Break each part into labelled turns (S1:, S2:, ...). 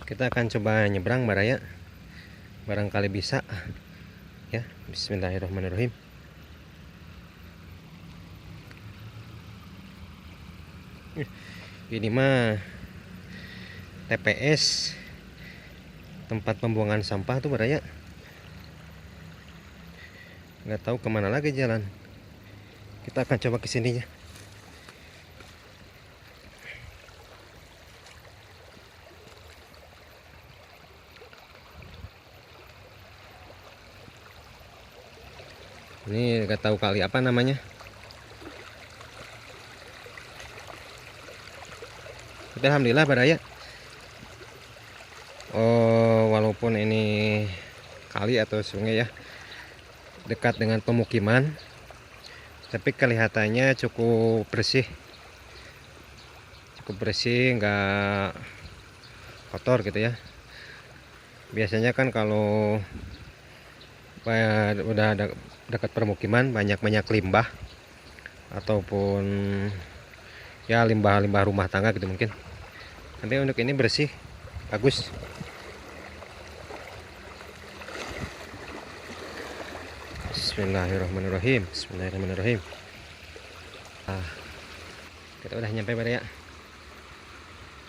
S1: Kita akan coba nyebrang baraya, barangkali bisa ya. Bismillahirrahmanirrahim. Ini mah TPS, tempat pembuangan sampah tuh baraya. Nggak tahu kemana lagi jalan. Kita akan coba ke sininya. Ini nggak tahu kali apa namanya. Tapi alhamdulillah baraya. Oh, walaupun ini kali atau sungai ya, dekat dengan pemukiman, tapi kelihatannya cukup bersih. Cukup bersih, nggak kotor gitu ya. Biasanya kan kalau udah ada dekat permukiman banyak-banyak limbah ataupun ya limbah-limbah rumah tangga gitu mungkin. Tapi untuk ini bersih, bagus. Bismillahirrahmanirrahim. Bismillahirrahmanirrahim. Ah, kita udah nyampe pada ya.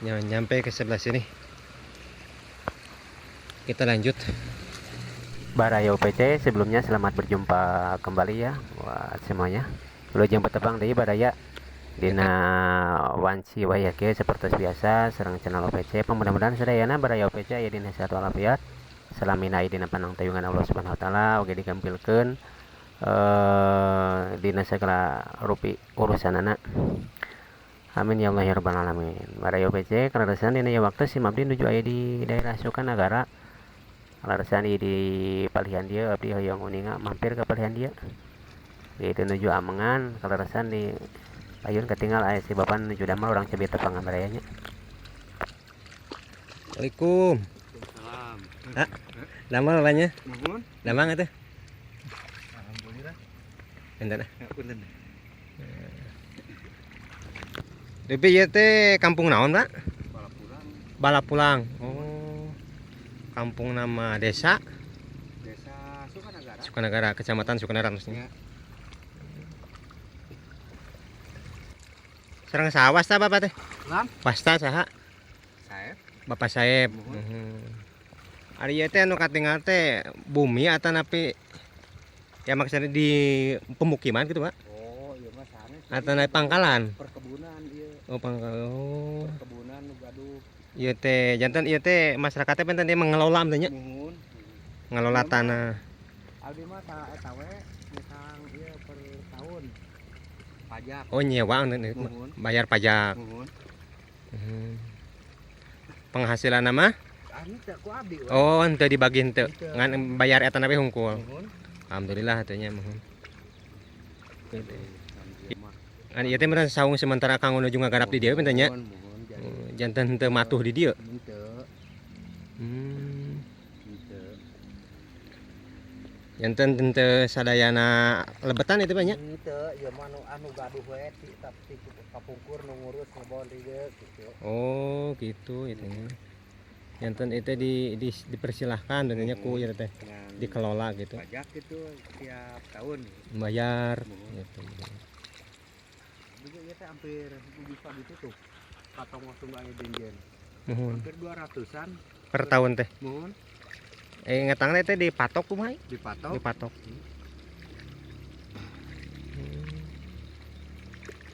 S1: Nyampe ke sebelah sini. Kita lanjut.
S2: Baraya OPC, sebelumnya selamat berjumpa kembali ya buat semuanya. Wilujeng patepang deui baraya dina wanci waya kieu seperti biasa sareng channel OPC. Mudah-mudahan sadayana baraya OPC aya dina sehat walafiat. Salamina aya dina panangtayungan Allah Subhanahu wa taala, oge digampilkeun dina segala rupi urusanana. Amin ya Allah ya rabbal alamin. Baraya OPC kaleresan dina ieu waktu sim abdi nuju aya di daerah Sukanagara. Kaleresan di palihan dieu abdi hoyong uninga mampir ke palihan dieu. Yaitu nuju amengan kaleresan di payun ketinggal aya si bapak nuju damel urang cobi tepangan baraya nya.
S1: Assalamualaikum.
S3: Waalaikumsalam.
S1: Ah, damel apanya?
S3: Nuhun.
S1: Damang atuh.
S3: Alhamdulillah.
S1: Enten ah.
S3: Ya, punten.
S1: Tapi ieu teh kampung naon, Pak?
S3: Balapulang.
S1: Balapulang. Oh. Kampung nama desa?
S3: Desa Sukanagara.
S1: Sukanagara, Kecamatan Sukanagara maksudnya.
S3: Ya.
S1: Sareng saha wasta Bapak teh?
S3: Lam?
S1: Wasta saha?
S3: Saeb.
S1: Bapak Saeb.
S3: Nuhun.
S1: Ari ieu teh anu katingal teh bumi atanapi ya maksudnya di pemukiman gitu, Pak?
S3: Oh, ieu mah sanes.
S1: Atanapi pangkalan?
S3: Perkebunan ieu.
S1: Oh, pangkalan. Oh.
S3: Perkebunan nu gaduh.
S1: Ieu teh janten ieu teh masyarakatnya benten dia mengelola teh nya.
S3: Nuhun.
S1: Ngelola tanah.
S3: Abdi mah ta eta we ngutang ieu per tahun. Pajak.
S1: Oh, nyewa
S3: Nuhun.
S1: bayar pajak.
S3: Nuhun.
S1: Penghasilan mah?
S3: Anu teh ku abdi we.
S1: Oh, henteu dibagi henteu.
S3: Henteu.
S1: Ngan bayar eta na we hungkul.
S3: Nuhun.
S1: Alhamdulillah atuh nya muhun.
S3: Alhamdulillah.
S1: An ieu teh meureun saung sementara kanggo nuju ngagarap di dieu benten nya.
S3: Muhun, muhun, jadi
S1: Janten henteu matuh di dieu.
S3: Henteu. Henteu.
S1: Janten henteu sadayana lebetan itu banyak.
S3: Henteu, ieu mah anu gaduh we ti tapi kapungkur nu ngurus ngebon di dieu gitu.
S1: Oh, gitu itu nya. Janten itu dipersilahkan tentunya ku ieu teh.
S3: Dengan
S1: Dikelola gitu.
S3: Pajak gitu tiap tahun.
S1: Bayar
S3: Muhun.
S1: gitu.
S3: Juga ieu teh hampir bisa gitu tuh. Patong waktu aya benjen.
S1: Muhun.
S3: Hampir 200-an
S1: per tahun teh.
S3: Muhun.
S1: Ngetang teh dipatok kumaha?
S3: Dipatok.
S1: Dipatok.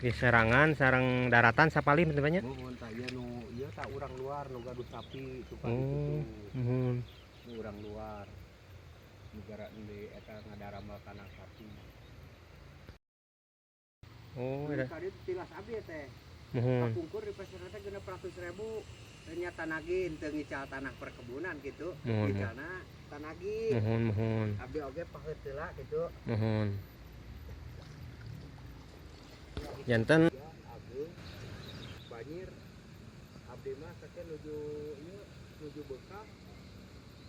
S1: Di serangan sareng daratan sapalih teh banyak.
S3: Muhun tah ieu nu ieu tah urang luar nu gaduh sapi suka
S1: Oh,
S3: gitu.
S1: muhun.
S3: Nu urang luar. Negara di eta ngadaramal kana sapi.
S1: Oh, ada.
S3: Tadi tilas abdi teh.
S1: Muhun.
S3: Kapungkur di pasar teh 600.000. Ternyata tanagi teu ngical tanah perkebunan gitu.
S1: Muhun.
S3: Ngicalna tanagi.
S1: Muhun, muhun.
S3: Abdi oge paheut heula gitu.
S1: Muhun. Janten
S3: Ya, ageung banjir abdi mah sakeun nuju ieu nuju beukah.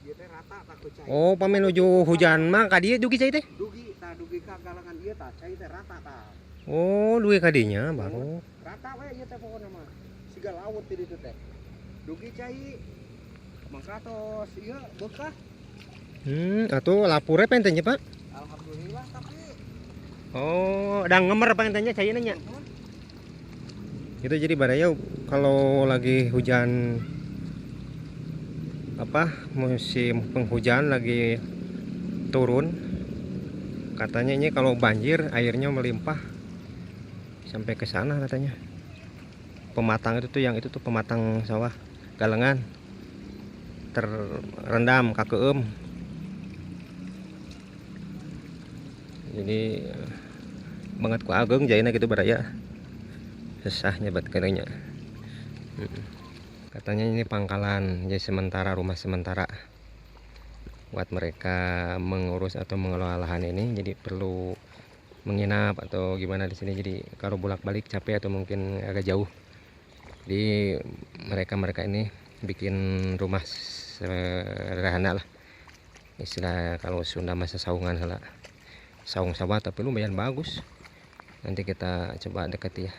S3: Ieu teh rata tah ku cai.
S1: Oh, pami nuju hujan mah ka dieu dugi cai teh?
S3: Dugi tah dugi ka galangan ieu tah cai teh rata tah.
S1: Oh, dugi ka dinya baru.
S3: Rata we ieu teh pokona mah. Siga laut di ditu teh. Dugi cai. Mangka tos ieu beukah.
S1: Atuh lapure panginten nya, Pak.
S3: Alhamdulillah tapi
S1: Oh, udah ngemer panginten nya caina nya. Itu jadi baraya kalau lagi hujan apa musim penghujan lagi turun, katanya ini kalau banjir airnya melimpah sampai ke sana katanya. Pematang itu tuh yang itu tuh pematang sawah galengan terendam kakeum. Jadi banget ku ageng jaina gitu baraya. Sesahnya bat keringnya. Katanya ini pangkalan, jadi sementara, rumah sementara buat mereka mengurus atau mengelola lahan ini. Jadi perlu menginap atau gimana di sini. Jadi kalau bolak-balik capek atau mungkin agak jauh. Jadi mereka-mereka ini bikin rumah sederhana lah. Istilah kalau Sunda masa saungan lah. Saung sawah tapi lumayan bagus. Nanti kita coba deketi ya.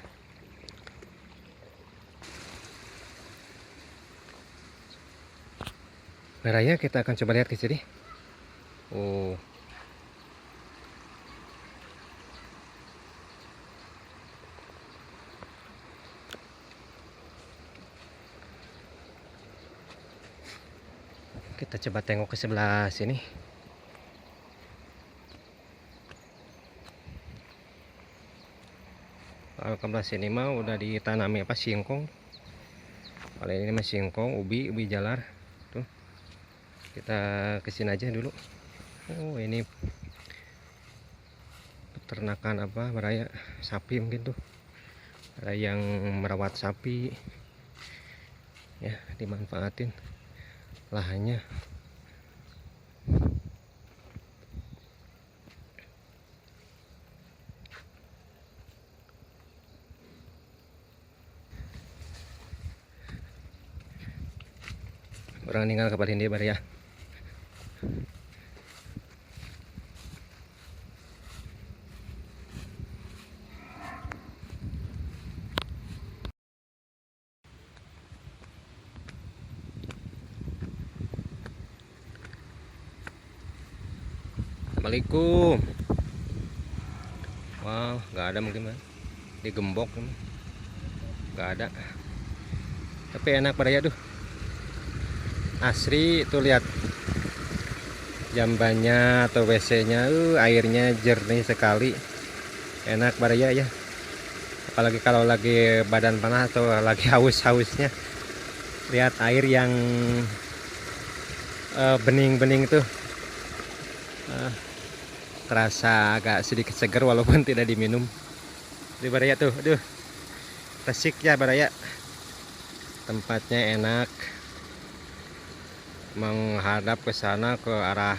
S1: Merahnya kita akan coba lihat ke sini. Oh. Kita coba tengok ke sebelah sini. Kalau ke belah sini mah udah ditanami apa singkong. Kalau ini mah singkong, ubi, ubi jalar. Tuh. Kita kesini aja dulu. Oh, ini peternakan apa baraya sapi mungkin tuh. Ada yang merawat sapi. Ya, dimanfaatin lahannya. Orang ninggal ke Palindih baraya. Assalamualaikum. Wah, nggak ada mungkin, Bang. Digembok ini. Nggak ada. Tapi enak baraya tuh. Asri tuh, lihat jambannya atau W C-nya, airnya jernih sekali. Enak baraya ya. Apalagi kalau lagi badan panas atau lagi haus-hausnya. Lihat air yang bening-bening tuh. Terasa agak sedikit segar walaupun tidak diminum. Di baraya tuh, aduh. Resik ya baraya. Tempatnya enak. Menghadap ke sana ke arah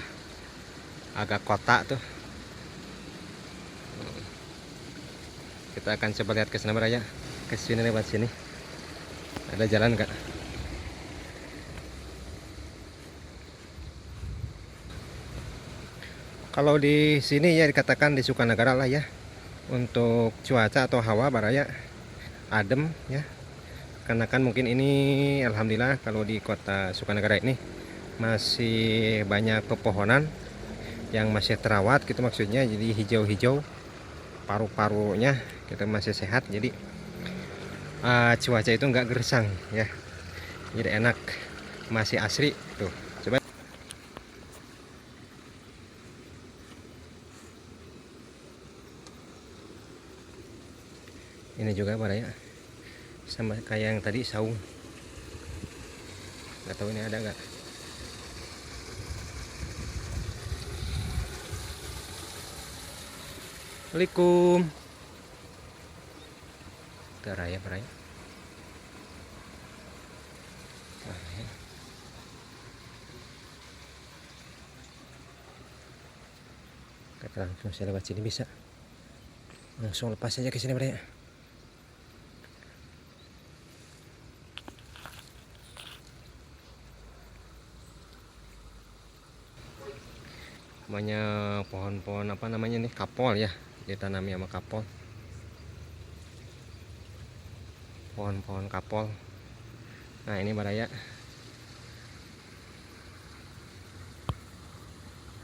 S1: agak kota tuh. Kita akan coba lihat ke sana baraya. Ke sini lewat sini. Ada jalan nggak? Kalau di sini ya dikatakan di Sukanagara lah ya. Untuk cuaca atau hawa baraya adem ya. Karena kan mungkin ini alhamdulillah kalau di kota Sukanagara ini masih banyak pepohonan yang masih terawat gitu maksudnya, jadi hijau-hijau paru-parunya kita masih sehat, jadi cuaca itu nggak gersang ya, jadi enak, masih asri tuh. Coba ini juga baraya sama kayak yang tadi saung, nggak tahu ini ada nggak. Assalamualaikum. Raya baraya. Raya. Kita langsung saya lewat sini bisa. Langsung lepas aja ke sini baraya. Banyak pohon-pohon apa namanya nih, kapol ya, ditanami sama kapol, pohon-pohon kapol. Nah ini baraya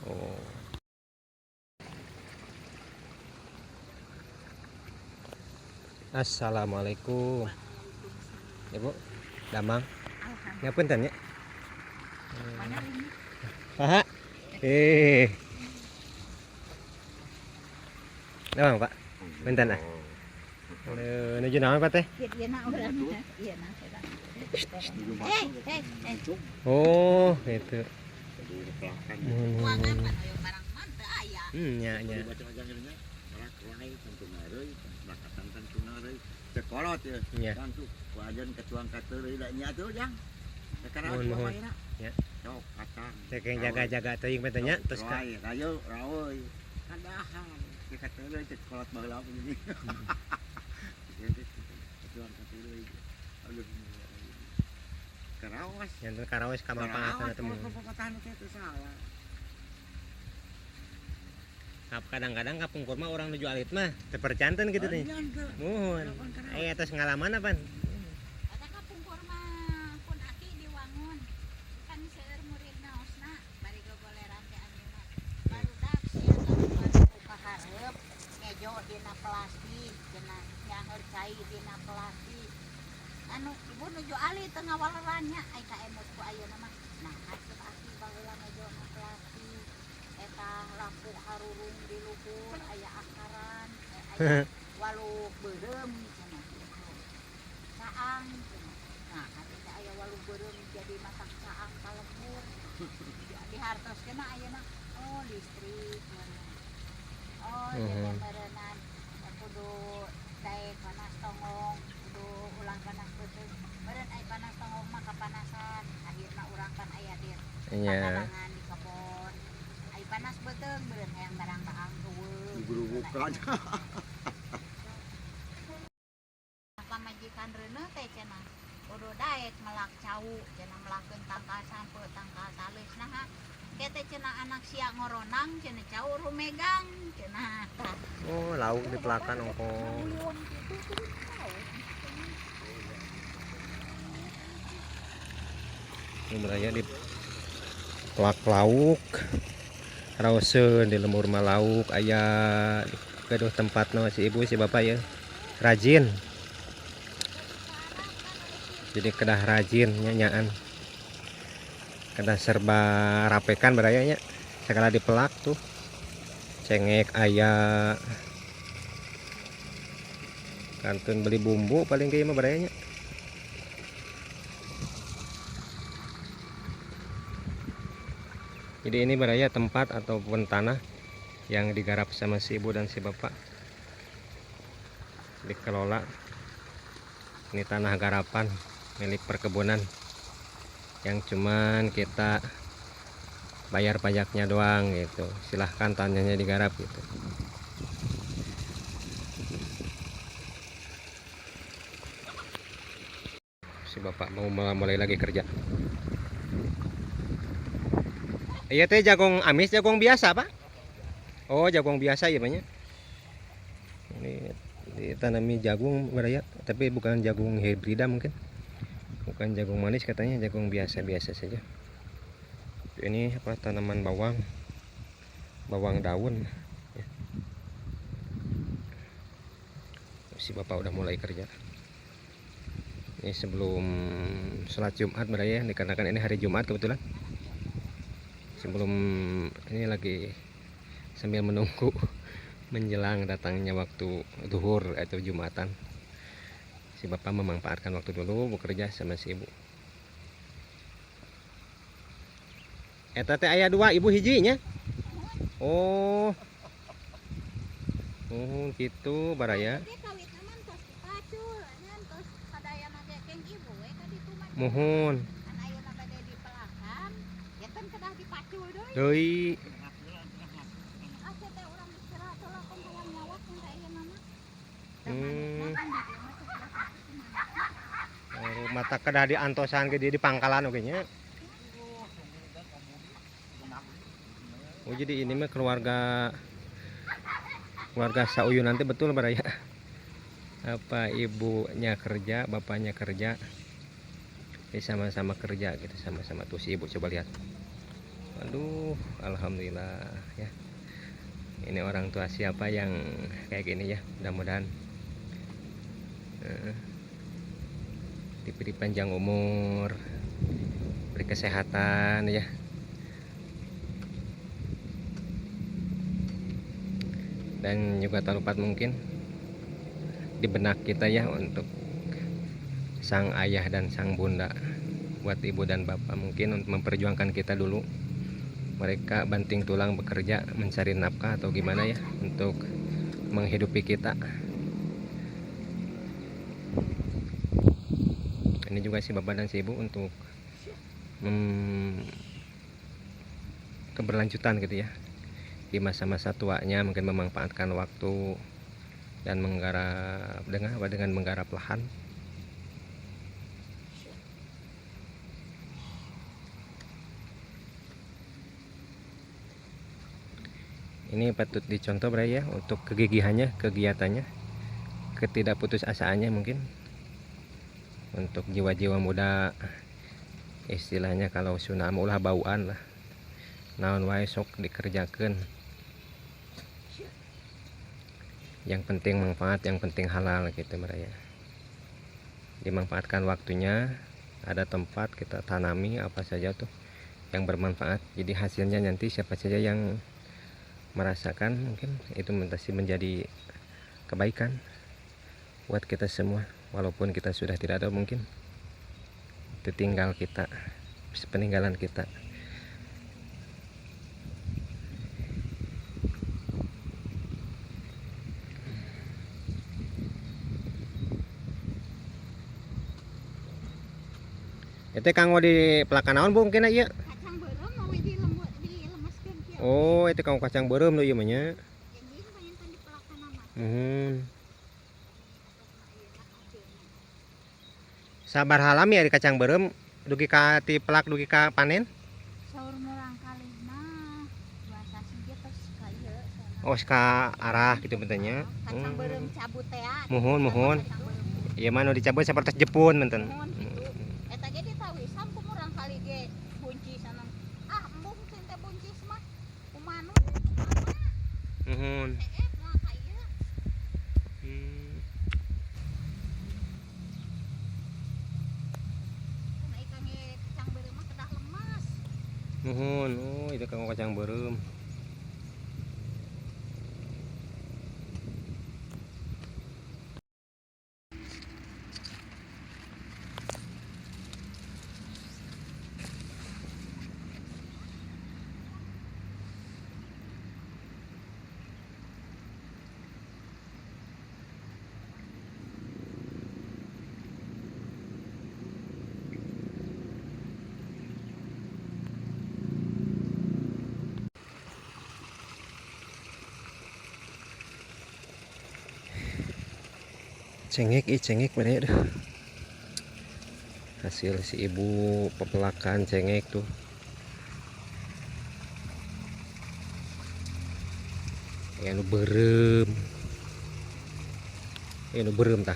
S1: Oh. Assalamualaikum. Ibu, damang. Ngapunten nya. Pak. Eh. Damang, Pak. Punten ah. Aduh, nuju naon, Pak teh?
S4: Ieu na urang. Ieu na. Eh, eh, eh.
S1: Oh, gitu.
S4: Uangan pan hoyong barang mah teu aya.
S1: Nya nya.
S5: Sekolot ya.
S1: Nya.
S5: Kan tuh wajan ketuang kateureuy da nya tuh jang. Sekarang
S1: Mohon, mohon. Ya.
S5: Sok kacang.
S1: Teh jaga-jaga teuing teh nya terus ka.
S5: Rayo, raoy. Kadahan. Teh kateureuy teh kolot baheula ini. Ketuang kateureuy. Aduh. Karaos.
S1: Janten karaos kamanfaatan teh.
S5: Kamanfaatan teh teu salah.
S1: Kadang-kadang kapungkur mah orang nuju alit mah teu percanten gitu teh. Muhun. Aya atas ngalaman apaan?
S4: Eta kapungkur mah pun aki diwangun. Kan seueur murid naosna bari gogoleran teh anjeunna. Barudak sia kaluar ka hareup ngejo dina plastik, cenah nyaeur cai dina plastik. Anu ibu nuju alit teu ngawaleran nya ai ka emut ku ayeuna mah. Nah, asup aki baheula ngejo na plastik. Eta lampu harurung di luhur aya akaran, aya waluh beureum cenah gitu. Caang cenah. Nah, teh aya waluh beureum jadi masak caang ka lembur. Dihartoskeun ayeuna oh listrik meureun. Oh, jadi meureunan kudu daek panas tonggong, kudu ulah panas beuteung. Meureun ai panas tonggong mah kapanasan, akhirna urang kan aya di pakarangan di kebon. Ai panas beuteung meureun hayang barang baang eueuh.
S5: Gerubukan.
S4: Pamajikan reuneuh teh cenah kudu daek melak cau cenah melakeun tangkal sampeu tangkal taleus naha teh cenah anak sia ngoronang cenah cau rumegang cenah.
S1: Oh, lauk di pelakan ongko. Ini beraya di pelak lauk. Raoseun di lembur mah lauk aya gaduh tempatna si ibu si bapak ya. Rajin. Jadi kedah rajin nyanyaan. Kedah serba rapekan berayanya. Segala dipelak tuh. Cengek aya. Kantun beli bumbu paling kieu mah berayanya. Jadi ini beraya tempat ataupun tanah yang digarap sama si ibu dan si bapak. Dikelola. Ini tanah garapan milik perkebunan yang cuman kita bayar pajaknya doang gitu. Silahkan tanahnya digarap gitu. Si bapak mau mulai lagi kerja. Iya teh jagung amis, jagung biasa pak? Oh jagung biasa ya banyak. Ini ditanami jagung beraya, tapi bukan jagung hibrida mungkin. Bukan jagung manis katanya, jagung biasa-biasa saja. Ini apa tanaman bawang, bawang daun. Ya. Si bapak udah mulai kerja. Ini sebelum sholat Jumat beraya, dikarenakan ini hari Jumat kebetulan. Sebelum ini lagi sambil menunggu menjelang datangnya waktu zuhur atau Jumatan. Si bapak memanfaatkan waktu dulu bekerja sama si ibu. Eta teh aya dua ibu hijinya. Oh. Oh gitu baraya. Muhun. Deui. Mata kedah di antosan ke di pangkalan oge nya. Oh jadi ini mah keluarga sauyun nanti betul baraya. Apa ibunya kerja, bapaknya kerja. Jadi sama-sama kerja gitu, sama-sama tuh si ibu coba lihat. Aduh, alhamdulillah ya. Ini orang tua siapa yang kayak gini ya, mudah-mudahan eh, diberi panjang umur, beri kesehatan ya. Dan juga tak lupa mungkin di benak kita ya, untuk sang ayah dan sang bunda, buat ibu dan bapak mungkin untuk memperjuangkan kita dulu. Mereka banting tulang bekerja mencari nafkah atau gimana ya untuk menghidupi kita. Ini juga si bapak dan si ibu untuk keberlanjutan gitu ya di masa-masa tuanya, mungkin memanfaatkan waktu dan menggarap dengan apa, dengan menggarap lahan. Ini patut dicontoh Bray ya, untuk kegigihannya, kegiatannya, ketidakputusasaannya mungkin untuk jiwa-jiwa muda, istilahnya kalau Sunda mah ulah bauan lah, naon wae sok dikerjakan, yang penting manfaat, yang penting halal gitu Bray ya. Dimanfaatkan waktunya, ada tempat kita tanami apa saja tuh yang bermanfaat, jadi hasilnya nanti siapa saja yang merasakan mungkin itu pasti menjadi kebaikan buat kita semua, walaupun kita sudah tidak ada, mungkin itu tinggal kita, peninggalan kita. Itu kanggo dipelakan naon, Bu, mungkin ieu?
S4: Kacang beureum mau di lembut dilemeskeun kieu.
S1: Oh, itu kanggo kacang beureum nu ieu mah nya.
S4: Janji panginten dipelakan mah.
S1: Muhun. Sabaraha lami ari kacang beureum dugi ka ti pelak dugi ka panen?
S4: Saur murangkalih mah 2 sasi ge tos ka ieu soalna.
S1: Oh, ka arah gitu bentenya.
S4: Kacang beureum cabut teh.
S1: Muhun, muhun.
S4: Kacang beureum.
S1: Ieu mah nu dicabut sapertos Jepun benten.
S4: Muhun gitu. Eta ge ditawisan ku murangkalih ge buncis anu. Ah, embung teh buncis mah. Kumanu mama
S1: Muhun.
S4: moal ka ieu. Kumaha ikan ge kacang beureum mah kedah lemes.
S1: Muhun. Oh, itu kanggo kacang beureum. Cengek ih, cengek mana ya dah. Hasil si ibu pepelakan cengek tuh. Ya nu beureum. Ya nu beureum tah.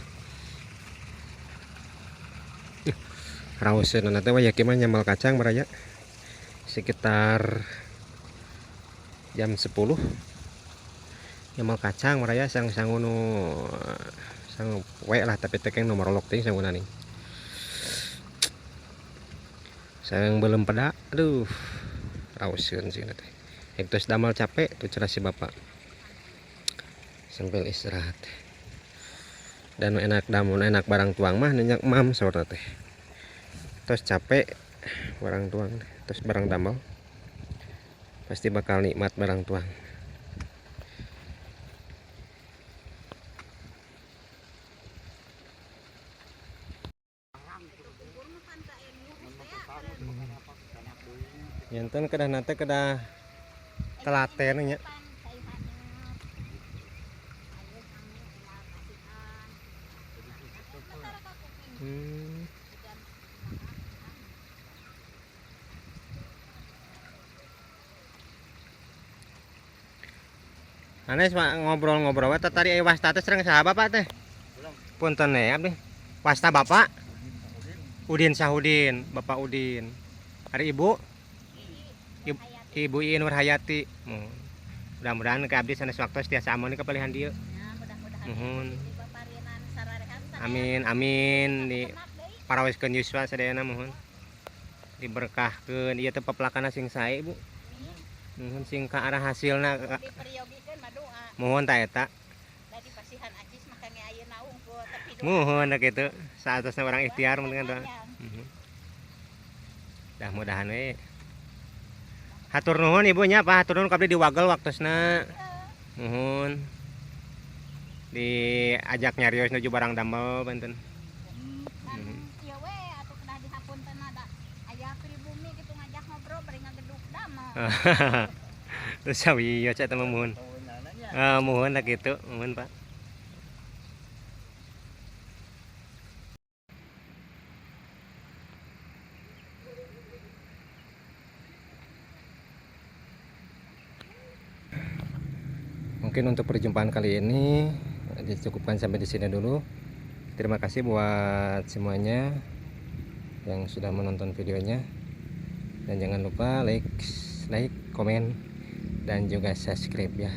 S1: Raoseun teh wah yakin mah nyamal kacang baraya. Sekitar jam 10 nyamal kacang baraya, sang sangu nu sang we lah, tapi tekeng nomor lok ting sanguna nih. Sang belum peda, aduh, raoseun sih teh. Tos damel capek tuh cerah si bapak sambil istirahat. Dan enak damun enak barang tuang mah nyenyak mam saurna teh. Tos capek barang tuang, tos barang damel pasti bakal nikmat barang tuang. Nyanten kedah nate kedah telaten nya.
S4: Pan cai haneut. Ayo kami tinggal kasihan. Sementara ka kuping.
S1: Anes Pak ngobrol-ngobrol we tadi aya wasta teh sareng saha Bapak teh? Punten we abdi. Wasta Bapak? Udin Sahudin, Bapak Udin. Ari Ibu? Ibu. Ibu Iin Nurhayati. Muhun. Mudah-mudahan ke abdi sanes waktos tiasa amon ka palihan dieu.
S4: Ya, mudah-mudahan
S1: Muhun.
S4: di paparinan sararehan sadaya.
S1: Amin amin di
S4: Ternak deui.
S1: parawiskeun yuswa sadayana, muhun. Diberkahkeun ieu teh pepelakanna sing sae, Bu.
S4: Amin.
S1: Muhun sing ka arah hasilna.
S4: Diperyogikeun mah doa.
S1: Muhun ta eta.
S4: Da dipasihan acis mah kange ayeuna unggul tapi doa.
S1: Muhun da kitu. Saatosna urang ikhtiar mun doa.
S4: Panjang.
S1: Dah, mudahan we. Hatur nuhun Ibu nya, Pak. Hatur nuhun ka abdi diwagel waktosna. Muhun. Diajak nyarios nuju barang damel benten.
S4: Kan ieu we atuh kedah dihapunten da aya pribumi gitu ngajak ngobrol bari ngageduk damel.
S1: Terus sawios eta mah, muhun. Ah, muhun da kitu, muhun, Pak. Mungkin untuk perjumpaan kali ini dicukupkan sampai di sini dulu. Terima kasih buat semuanya yang sudah menonton videonya. Dan jangan lupa like, like, komen, dan juga subscribe ya.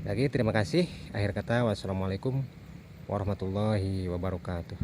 S1: Lagi terima kasih. Akhir kata, wassalamualaikum warahmatullahi wabarakatuh.